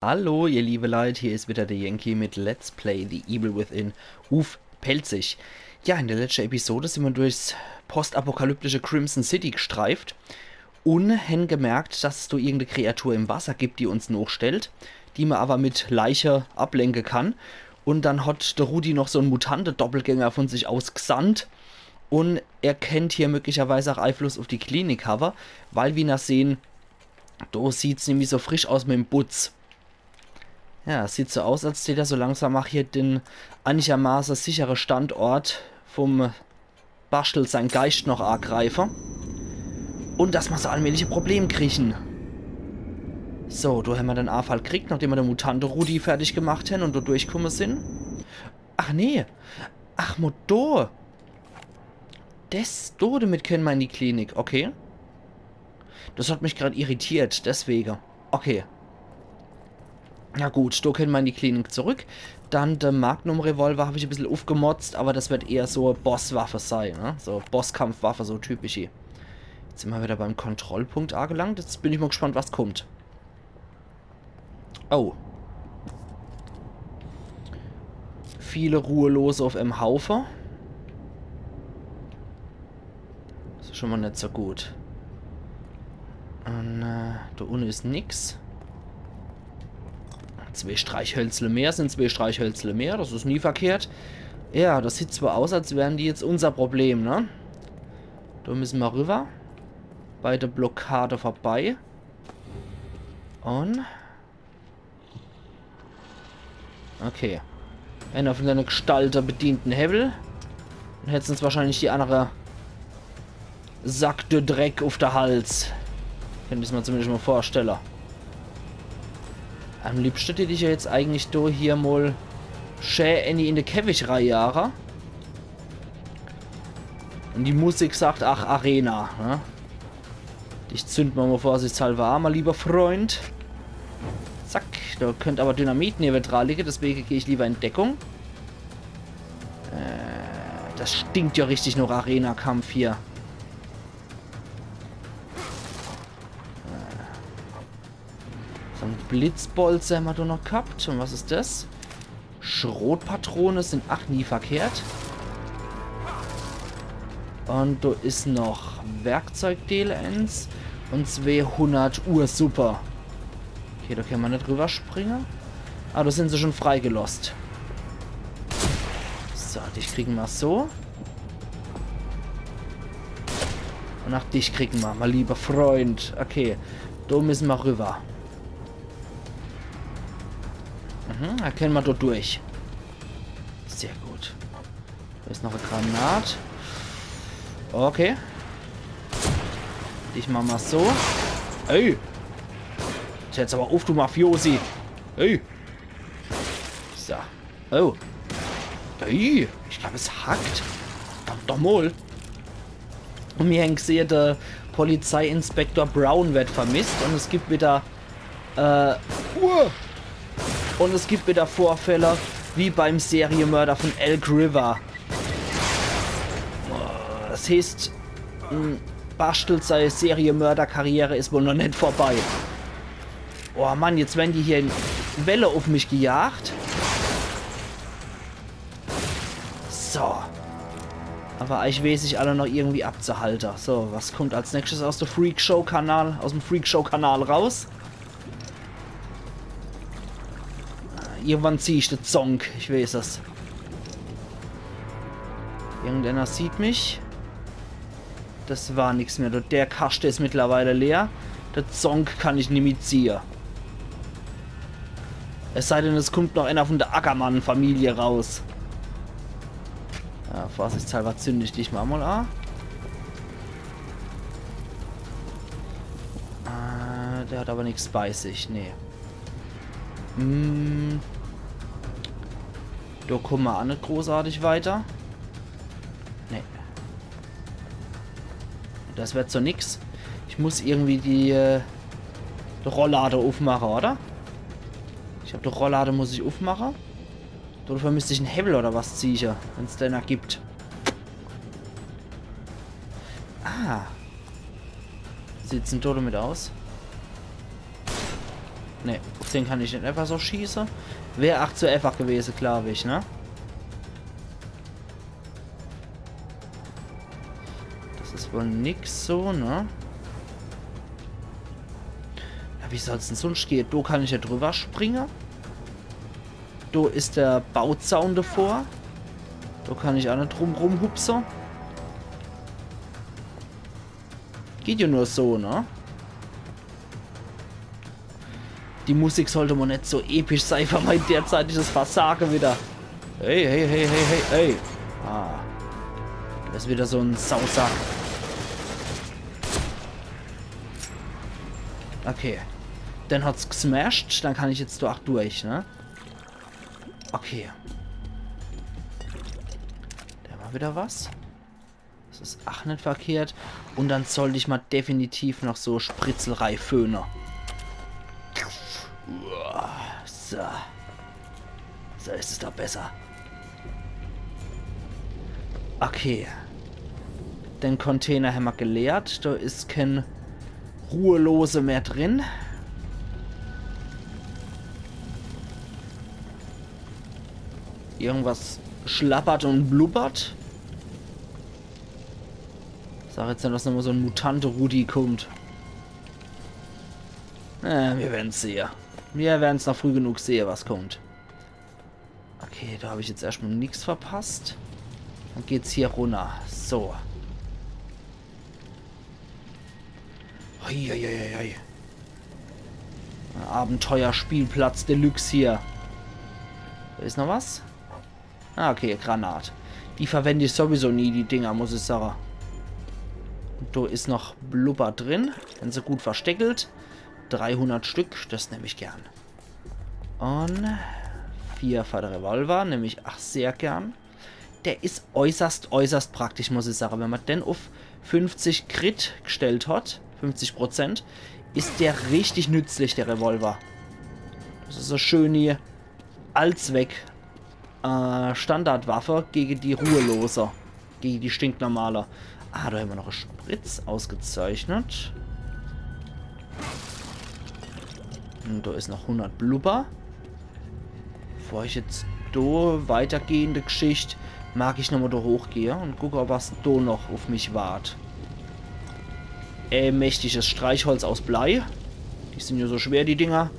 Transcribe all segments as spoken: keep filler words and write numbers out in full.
Hallo, ihr liebe Leit, hier is wieder der Yankee mit Let's Play The Evil Within uff Pälzisch. Ja, in der letschte Episode sin mer durchs postapokalyptische Crimson City gestreift un hen gemerkt, dass es do irgende Kreatur im Wasser gibt, die uns nochstellt, die mer awwer mit Leiche ablenke kann. Un dann hat der Rudi noch so en Mutante-Doppelgänger von sich aus gsandt. Un er kennt hier möglicherweise ach Eifluss uff die Klinik hawwe, weil, wie mer sehn, do sieht's nämlich so frisch aus mit em Butz. Ja, es sieht so aus, als tät er so langsam ach hier den einigermaße sichere Standort vom Baschtel sein Geischt noch agreife. Un dass mer so allmählich e Problem krieche. So, do hämmer den Afall kriegt, nachdem mer den Mutante-Rudi fertig gemacht hen un do durchkumme sin. Ach nee. Ach, Motor. Des, do, damit kenne mer in die Klinik. Okay. Das hat mich grad irritiert, deswege. Okay. Na gut, do kenne mer in die Klinik zurück. Dann de Magnum-Revolver hab ich e bissel uffgemotzt, awwer das werd eher so Bosswaffe sei, ne? So Bosskampfwaffe, so typische. Jetzt sin mer wieder beim Kontrollpunkt agelangt. Jetzt bin ich mol gspannt, was kummt. Oh. Viele Ruhelose uff em Haufe. Das is schon mol net so gut. Un, äh, do unne is nix. Zwee Streichhölzle mehr sin zwee Streichhölzle mehr, das is nie verkehrt. Ja, das sieht zwar aus, als wären die jetzt unser Problem, ne? Do misse mer riwwer. Bei de Blockade vorbei. Un okay. Einer von seiner Gestalte bedient en Hewwel. Un hetzt uns wahrscheinlich die annere Sack de Dreck uff de Hals. Kennt ich mer zumindest mol vorstelle. Am liebschte tät ich ja jetzt eigentlich do hier mol schä ääni in de Käfig reijage. Un die Musik sagt, ach, Arena, ne? Dich zünd mer mol vorsichtshalber a, mein lieber Freund. Zack, do könnt awwer Dynamit newedra liege, deswege geh ich lieber in Deckung. Äh, das stinkt ja richtig noch Arena-Kampf hier. Äh. So en Blitzbolze hämmer do noch gehabt. Un was is das? Schrotpatrone sin ach nie verkehrt. Un do is noch Werkzeugdeel eens un zweehundert Uhr, super. Okay, do kenne mer net riwwerspringe. Ah, do sin se schon freigelosst. So, dich kriege mer so. Un ach dich kriege mer, mein lieber Freund. Okay, do misse mer riwwer. Mhm, do kenne mer do durch. Sehr gut. Do is noch e Granat. Okay. Dich mache mer so. Ey! Jetzt awwer uff, du Mafiosi! Ey! So. Oh. Ey! Ich glaab, es hackt. Verdammt doch mol. Un mir hen gsehe, de Polizeiinspektor Brown werd vermisst un es gibt wieder Äh, Uah. Un es gibt wieder Vorfälle wie beim Seriemörder von Elk River. Das heeßt, m, Baschtel sei Seriemörderkarriere is wohl noch net vorbei. Oh Mann, jetzt werre die hier in Welle uff mich gejagt. So. Awwer ich weeß, ich alle noch irgendwie abzuhalte. So, was kummt als nächstes aus de Freakshow-Kanal, aus em Freakshow-Kanal raus? Irgendwann zieh ich de Zonk, ich weeß es. Irgendeiner sieht mich. Das war nix mehr. Der Kaschte is mittlerweile leer. De Zonk kann ich nimmi ziehe. Es sei denn, es kummt noch einer von der Ackermann-Familie raus. Ja, vorsichtshalber zünd ich dich mol, mol a. Äh, der hat awwer nix bei sich, nee. Hm. Do kumme mer a net großartig weiter. Nee. Das werd so nix. Ich muss irgendwie die, äh, die Rolllade uffmache, oder? Ich glaab, die Rolllade muss ich uffmache. Dofür müsst ich en Hewwel oder was ziehe, wenn's den do gibt. Ah. Sieht's dann do damit aus? Ne, uff den kann ich net einfach so schieße. Wär ach zu einfach gewese, glaub ich, ne? Das is wohl nix so, ne? Ja, wie soll's denn sonst gehe? Do kann ich ja drüber springe. Do is der Bauzaun davor. Do kann ich ach net drum rumhupse. Geht ja nur so, ne? Die Musik sollt ma net so episch sei für mein derzeitiges Versage wieder. Hey, hey, hey, hey, hey, hey. Ah. Das is wieder so en Sausack. Okay. Dann hat's gesmasht, dann kann ich jetzt do ach durch, ne? Okay. Do war wieder was. Das is ach net verkehrt. Un dann sollt ich ma definitiv noch so Spritzel reiföhne. So. So is es doch besser. Okay. Den Container hämmer geleert. Do is kän Ruhelose mehr drin. Irgendwas schlappert un blubbert. Sag jetzt net, dass nochmal so en Mutante-Rudi kommt. Äh, mir werden's sehe. Mir werden's noch früh genug sehe, was kommt. Okay, do hab ich jetzt erschtmal nix verpasst. Dann geht's hier runner. So. Hei, hei, hei, hei, hei. Abenteuerspielplatz Deluxe hier. Do is noch was? Ah, okay, Granat. Die verwend ich sowieso nie, die Dinger, muss ich sage. Un do is noch Blubber drin. Sin se gut versteckelt. Dreihundert Stück, das nemm ich gern. Un vier für de Revolver, nemm ich ach sehr gern. Der is äußerst, äußerst praktisch, muss ich sage. Wenn ma den uff fünfzig Crit gestellt hat, fünfzig Prozent, is der richtig nützlich, der Revolver. Das is so schön hier. Allzweck, äh, Standardwaffe gege die Ruhelose. Gege die Stinknormale. Ah, do hämmer noch e Spritz. Ausgezeichnet. Un do is noch hundert Blubber. Bevor ich jetzt do weitergehende Geschicht, mag ich nochmal do hochgehe un gucke, was do noch uff mich wart. Äh, mächtiges Streichholz aus Blei. Die sin ja so schwer, die Dinger.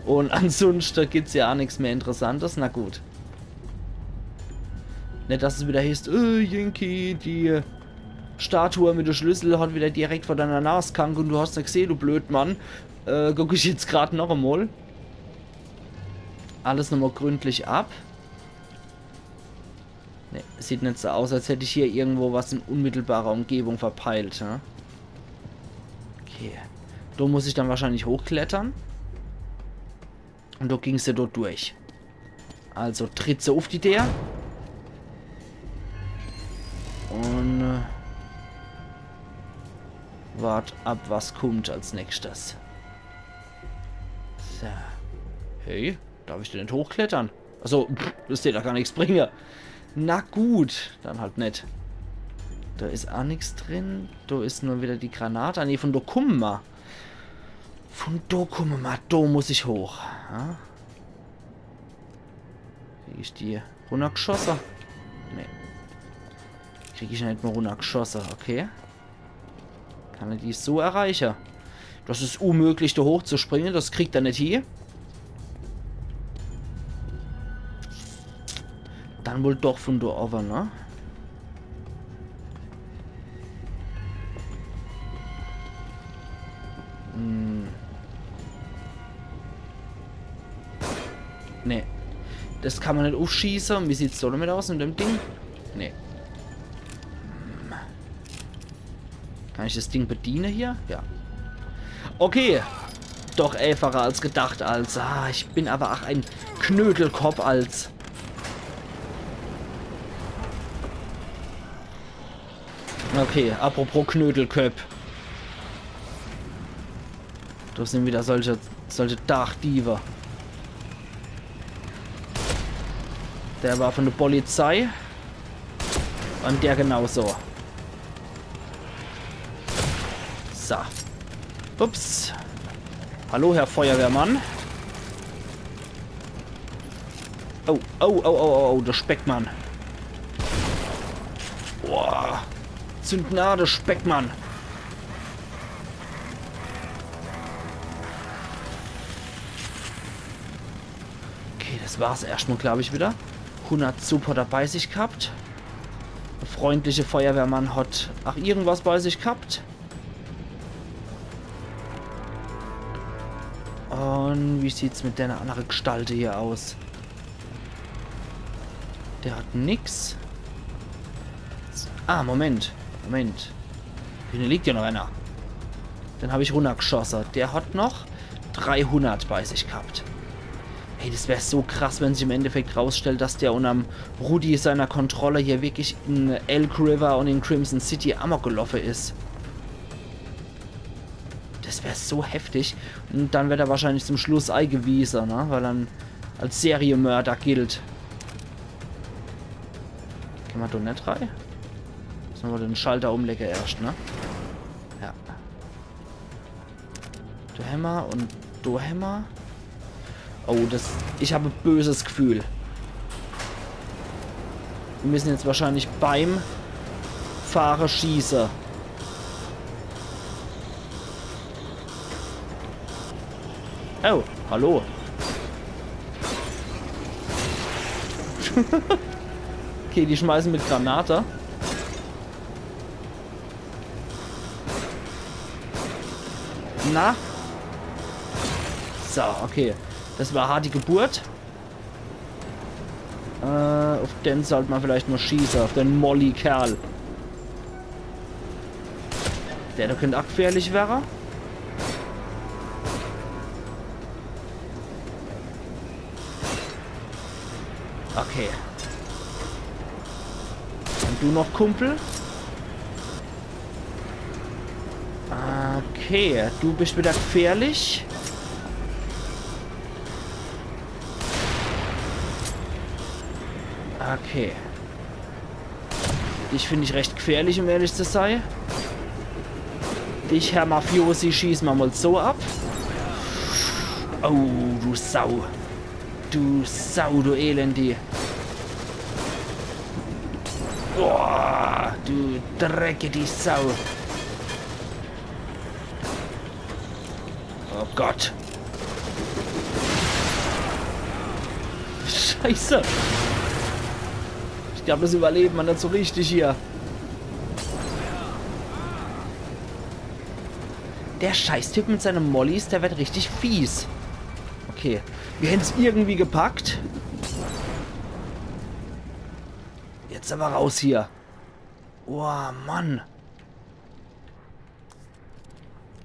Un ansunschte gibt's ja ach nix mehr Interessantes. Na gut. Net, dass es wieder heißt, äh, Yankee, die Statue mit de Schlüssel hat wieder direkt vor deiner Nas ghange un du hast net gesehe, du Blödmann. Äh, guck ich jetzt grad noch emol. Alles nochmal gründlich ab. Ne, sieht net so aus, als hätt ich hier irgendwo was in unmittelbarer Umgebung verpeilt, ne? Okay. Do muss ich dann wahrscheinlich hochklettere. Un do ging's ja dort durch. Also tritt se uff die Deer. Un, äh, wart ab, was kummt als nächstes. So. Hey, darf ich denn net hochklettere? Also, pff, das dät doch gar nix bringe. Na gut, dann halt net. Do is ach nix drin. Do is nur wieder die Granate. Ah, nee, von do kumme ma. Von do kumme ma. Do muss ich hoch. Ja? Krieg ich die runnergeschosse? Nee. Krieg ich net mol runnergeschosse, okay. Kann er die so erreiche? Das is unmöglich, do hochzuspringe. Das kriegt er net hie. Dann wohl doch von do owwe, ne? Hm. Nee. Das kann ma net uffschieße. Un wie sieht's do damit aus mit dem Ding? Nee. Hm. Kann ich das Ding bediene hier? Ja. Okay. Doch äfacher als gedacht, als. Ah, ich bin awwer ach en Knödelkopp, als. Okay, apropos Knödelköpp. Do sin wieder solche, solche Dachdiewe. Der war von der Polizei. Un der genauso. So. Ups. Hallo, Herr Feuerwehrmann. Oh, oh, oh, oh, oh, oh, de Speckmann. Boah. Zünd na, de Speckmann. Okay, das war's erscht mol, glaub ich, wieder. Hunnert Support bei sich gehabt. De freundliche Feuerwehrmann hat ach irgendwas bei sich gehabt. Un wie sieht's mit der annere Gestalte hier aus? Der hat nix. Ah, Moment. Moment. Hinne liegt ja noch einer. Den hab ich runnergeschosse. Der hat noch dreihunnert bei sich gehabt. Ey, das wär so krass, wenn sich im Endeffekt rausstellt, dass der unnerm Rudy seiner Kontrolle hier wirklich in Elk River un in Crimson City Amok geloffe is. Das wär so heftig. Un dann werd er wahrscheinlich zum Schluss eigewiese, ne? Weil er als Serienmörder gilt. Kann ma do net rei? Müsse ma den Schalter umlege erscht, ne? Ja. Do hämmer un do hämmer. Oh, das, ich hab e böses Gefühl. Wir müssen jetzt wahrscheinlich beim Fahre schieße. Oh, hallo. Okay, die schmeißen mit Granate. Na? So, okay. Das war hart die Geburt. Äh, auf den sollt ma vielleicht mol schieße, auf den Molly-Kerl. Der do könnt ach gefährlich werre. Okay. Un du noch, Kumpel? Okay, du bist wieder gefährlich. Okay. Dich find ich recht gefährlich, um ehrlich zu sei. Dich, Herr Mafiosi, schieß ma mol so ab. Oh, du Sau. Du Sau, du Elendi. Boah, du dreckige Sau. Oh Gott. Scheiße. Ich glaub, das überlebt ma net so richtig hier. Der Scheißtyp mit seine Mollys, der wird richtig fies. Okay, wir hän's irgendwie gepackt. Jetzt aber raus hier. Oh, Mann.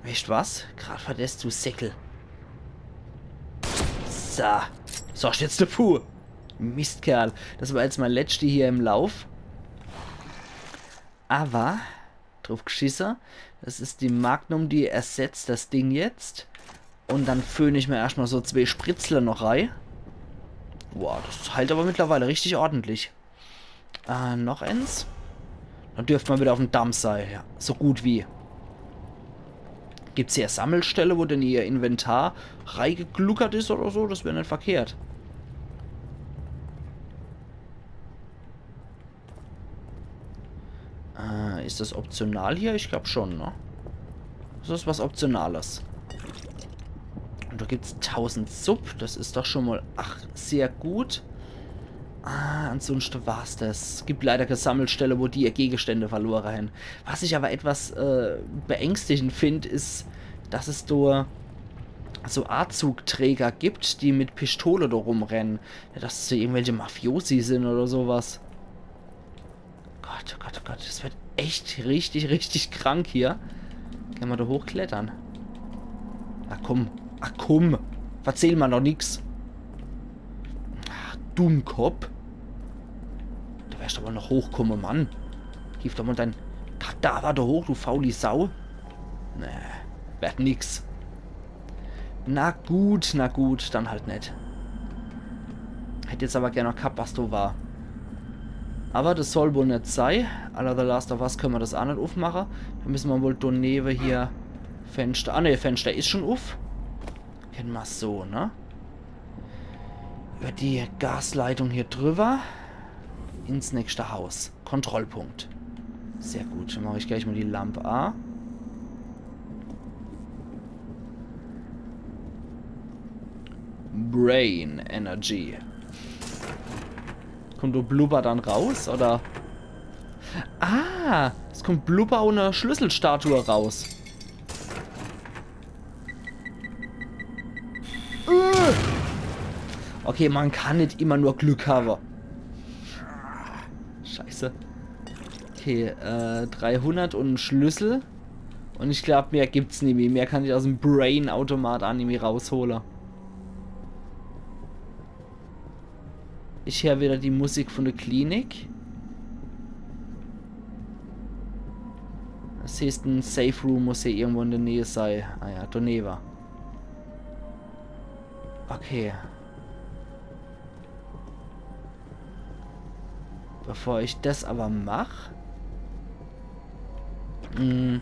Weescht was? Grad vergesst, du Säckel. So. So, jetzt de Puh. Mistkerl. Das war jetzt mein letzte hier im Lauf. Aber drauf geschisse. Das is die Magnum, die ersetzt das Ding jetzt. Und dann föhn ich mir erscht mal so zwee Spritzle noch rei. Boah, das heilt aber mittlerweile richtig ordentlich. Äh, noch eins. Dann dürft ma wieder auf dem Damm sei, ja. So gut wie. Gibt's hier Sammelstelle, wo denn ihr Inventar reigegluckert is oder so? Das wär net verkehrt. Äh, is das optional hier? Ich glaub schon, ne? Das is was Optionales. Und da gibt's tausend Sub, das is doch schon mal, ach, sehr gut. Ah, ansonsten war's das. Gibt leider keine Sammelstelle, wo die ihr Gegenstände verloren haben. Was ich aber etwas, äh, beängstigend find, is, dass es da so Anzugträger gibt, die mit Pistole da rumrennen. Ja, dass es so irgendwelche Mafiosi sind oder sowas. Gott, oh Gott, oh Gott, das wird echt richtig, richtig krank hier. Kann ma da hochklettern? Ach komm, ach komm. Verzähl ma doch nix. Ach, Dummkopp. Du wirst aber noch hochkommen, Mann. Hief doch mal dein Kadaver da hoch, du fauli Sau. Nee, wird nix. Na gut, na gut, dann halt net. Hätt jetzt aber gern noch gehabt, was do war. Aber das soll wohl net sei. À la The Last of Us können ma das auch net ufmachen. Da müssen ma wohl do newe hier Fenster. Ah ne, Fenster is schon uf. Kennen ma so, ne? Über die Gasleitung hier drüber. Ins nächste Haus. Kontrollpunkt. Sehr gut. Dann mach ich gleich mal die Lampe a. Brain Energy. Kommt do Blubber dann raus, oder? Ah, es kommt Blubber un e Schlüsselstatue raus. Äh. Okay, man kann nit immer nur Glück hawwe. Scheiße. Okay, äh, dreihundert un en Schlüssel. Un ich glaub, mehr gibt's nimmi. Mehr kann ich aus'm Brain-Automat a nimmi raushole. Ich hör wieder die Musik von der Klinik. Das heißt, en Safe Room muss hier irgendwo in der Nähe sei. Ah ja, do newe. Okay. Bevor ich das aber mach, hm,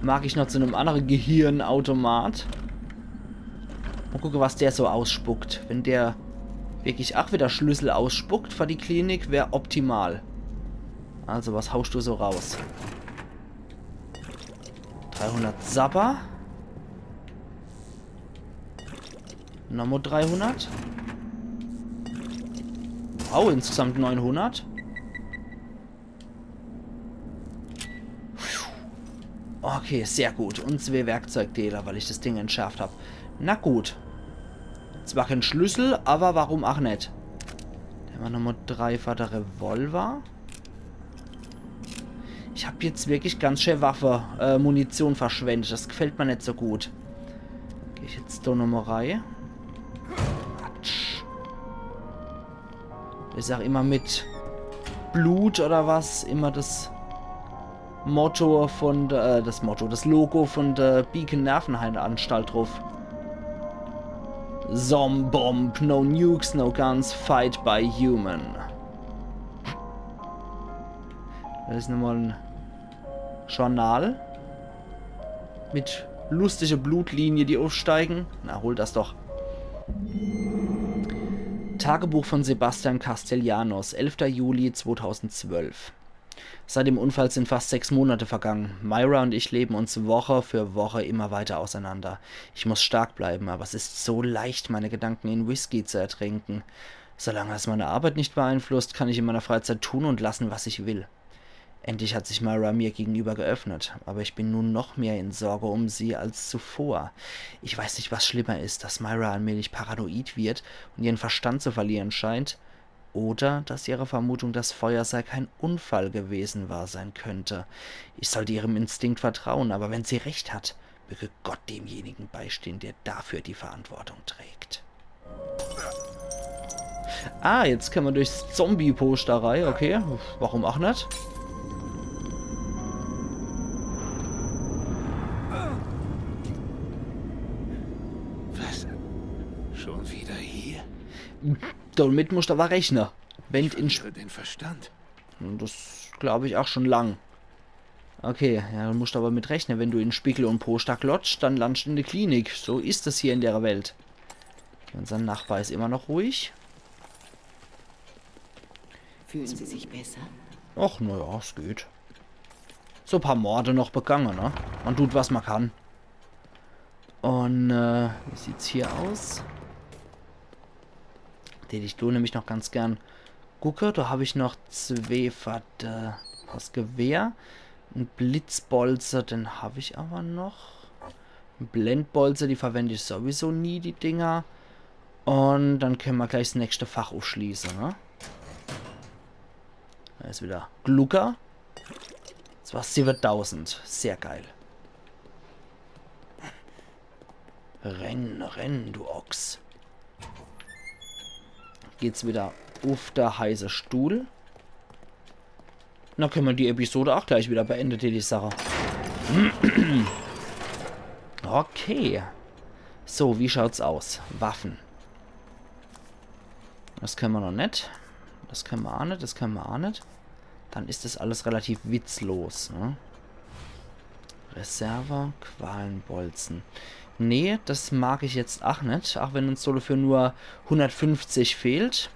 mag ich noch zu einem anderen Gehirnautomat. Mal gucken, was der so ausspuckt. Wenn der wirklich auch wieder Schlüssel ausspuckt für die Klinik, wär optimal. Also, was haust du so raus? Dreihundert Sabber. Nochmal dreihundert. Wow, insgesamt neunhundert. Okay, sehr gut. Und zwei Werkzeugdeler, weil ich das Ding entschärft hab. Na gut. Zwar kein Schlüssel, aber warum auch net? Dann hämmer Nummer drei für de Revolver. Ich hab jetzt wirklich ganz schön Waffe, äh, Munition verschwendet. Das gefällt mir net so gut. Geh ich jetzt do nochmal rein. Quatsch. Ich sag immer mit Blut oder was, immer das Motto von der, äh, das Motto, das Logo von der Beacon Nervenheilanstalt drauf. Zombomb, no nukes, no guns, fight by human. Das is nochmal ein Journal. Mit lustige Blutlinie, die aufsteigen. Na, hol das doch. Tagebuch von Sebastian Castellanos, elfter Juli zweitausendzwölf. Seit dem Unfall sind fast sechs Monate vergangen. Myra und ich leben uns Woche für Woche immer weiter auseinander. Ich muss stark bleiben, aber es ist so leicht, meine Gedanken in Whisky zu ertränken. Solange es meine Arbeit nicht beeinflusst, kann ich in meiner Freizeit tun und lassen, was ich will. Endlich hat sich Myra mir gegenüber geöffnet, aber ich bin nun noch mehr in Sorge um sie als zuvor. Ich weiß nicht, was schlimmer ist, dass Myra allmählich paranoid wird und ihren Verstand zu verlieren scheint, oder dass ihre Vermutung, das Feuer sei kein Unfall gewesen, wahr sein könnte. Ich sollte ihrem Instinkt vertrauen, aber wenn sie recht hat, möge Gott demjenigen beistehen, der dafür die Verantwortung trägt. Ah, jetzt können wir durchs Zombie-Poster rein, okay. Warum auch net? Was? Schon wieder hier? Damit musst du aber rechnen. Wenn in Sp- Verliere den Verstand. Das glaube ich auch schon lang. Okay, ja, du musst aber mit rechnen, wenn du in Spiegel und Poster glotscht, dann landest du in der Klinik. So ist es hier in der Welt. Unser Nachbar ist immer noch ruhig. Fühlen Sie sich besser? Ach, naja, es geht. So ein paar Morde noch begangen, ne? Man tut, was man kann. Und, äh, wie sieht's hier aus? Den ich do nämlich noch ganz gern gucke. Da hab ich noch zwei für de, fürs Gewehr. Ein Blitzbolze, den hab ich aber noch. Ein Blendbolze, die verwende ich sowieso nie, die Dinger. Und dann können wir gleich das nächste Fach aufschließen, ne? Da ist wieder Glucker. Das war siebentausend. Sehr geil. Renn, renn, du Ochs. Geht's wieder uff der heiße Stuhl. Na, können wir die Episode auch gleich wieder beenden, die Sache. Okay. So, wie schaut's aus? Waffen. Das können wir noch net. Das können wir auch net, das können wir auch net. Dann ist das alles relativ witzlos, ne? Reserve, Qualenbolzen. Nee, das mag ich jetzt ach net, ach wenn uns so dafür nur hundertfünfzig fehlt.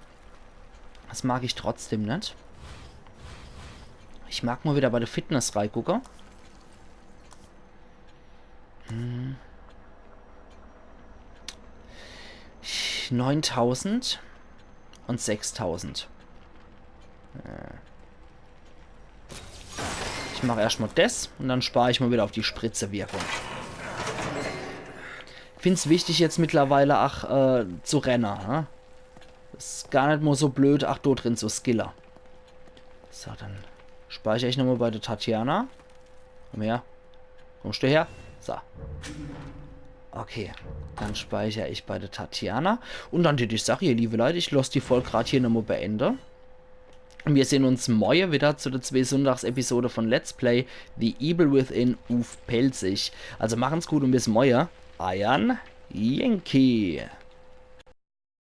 Das mag ich trotzdem net. Ich mag mol wieder bei de Fitness reigucke. Hm. Neuntausend und sechstausend. Äh. Ich mach erscht mol des und dann spar ich mol wieder auf die Spritzewirkung. Find's wichtig jetzt mittlerweile ach äh, zu renne. Ne? Is gar net mol so blöd, ach do drin zu skille. So, dann speicher ich nochmol bei de Tatjana. Komm her. Kommst du her? So. Okay. Dann speicher ich bei de Tatjana. Und dann tät ich sage, ihr liebe Leute, ich loss die Folg grad hier nochmol beende. Und wir sehn uns morje wieder zu de zwee Sonntagsepisode von Let's Play The Evil Within uff Pälzisch. Also machen's gut und bis morje. Eier Yankee.